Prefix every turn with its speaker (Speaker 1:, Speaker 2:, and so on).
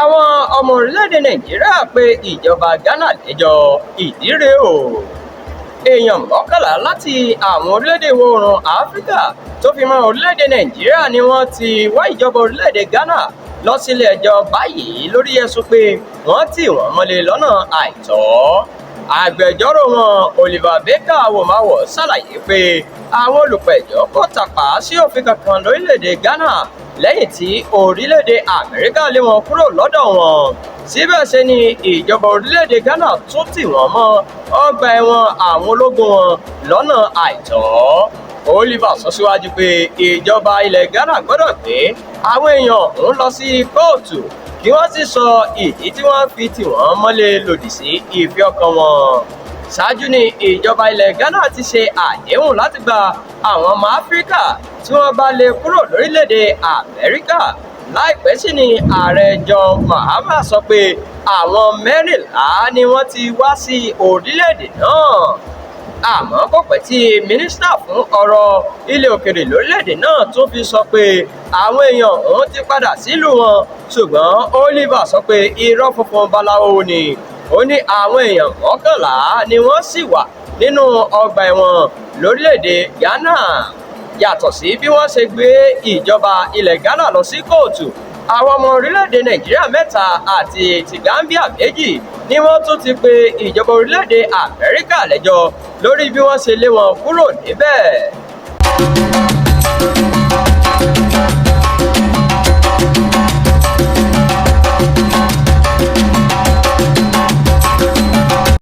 Speaker 1: Àwọn ọmọ orílẹ̀-èdè Nàìjíríà pe ìjọba Ghana lẹ́jọ́, ìdí rèé o. Èèyàn 11 láti àwọn orílẹ̀-èdè ìwọ̀ oòrùn Áfíríkà tó fi mọ́ orílẹ̀-èdè Nàìjíríà ni wọ́n ti wá ìjọba orílẹ̀-èdè Ghana lọ sílé ẹjọ́ báyìí lórí ẹ̀sùn pé wọ́n tì wọ́n mọ́lé lọ́nà àìtọ́. Agbẹjọ́rò wọn, Oliver Barker-Vormawor, ṣàlàyé pé àwọn olùpẹ̀jọ́ kò tàpá sí òfin kankan lórílẹ̀-èdè Ghana lẹ́yìn tí orílẹ̀-èdè Amẹ́ríkà lé wọn kúrò lọ́dọ̀ wọn. Síbẹ̀ ṣe ni ìjọba orílẹ̀-èdè Ghana tún tì wọ́n mọ́ ọgbà ẹ̀wọ̀n àwọn ológun wọn lọ́nà àìtọ́. Oliver sọ síwájú pé ìjọba ilẹ̀ Ghana gbọ́dọ̀ gbé àwọn èèyàn ọ̀hún lọ sí kóòtù kí wọ́n sì sọ ìdí tí wọ́n fi tì wọ́n mọ́lé lòdì sí ìfẹ́ ọkàn wọn. Ṣáájú ni ìjọba ilẹ̀ Ghana ti ṣe àdéhùn láti gba àwọn ọmọ Áfíríkà tí wọ́n bá lè kúrò lórílẹ̀-èdè Amẹ́ríkà. Láìpẹ́ sì ni Ààrẹ John Mahama sọ pé àwọn 14 ni wọ́n ti wá sí orílẹ̀-èdè náà. Àmọ́ kò pẹ́ tí mínísítà fún ọ̀rọ̀ ilẹ̀ òkèèrè lórílẹ̀-èdè náà tún fi sọ pé àwọn èèyàn ọ̀hún ti padà sílùú wọn, ṣùgbọ́n Oliver sọ pé irọ́ funfun báláwo ni. Ó ní àwọn èèyàn 11 ni wọ́n sì wà nínú ọgbà ẹ̀wọ̀n lórílẹ̀-èdè Ghana. Yàtọ̀ sí bí wọ́n ṣe gbé ìjọba ilẹ̀ Ghana lọ sí kóòtù, àwọn ọmọ orílẹ̀-èdè Nàìjíríà 3 àti ti Gambia 2 ni wọ́n tún ti pe ìjọba orílẹ̀-èdè Amẹ́ríkà lẹ́jọ́ lórí bí wọ́n ṣe lé wọn kúrò níbẹ̀.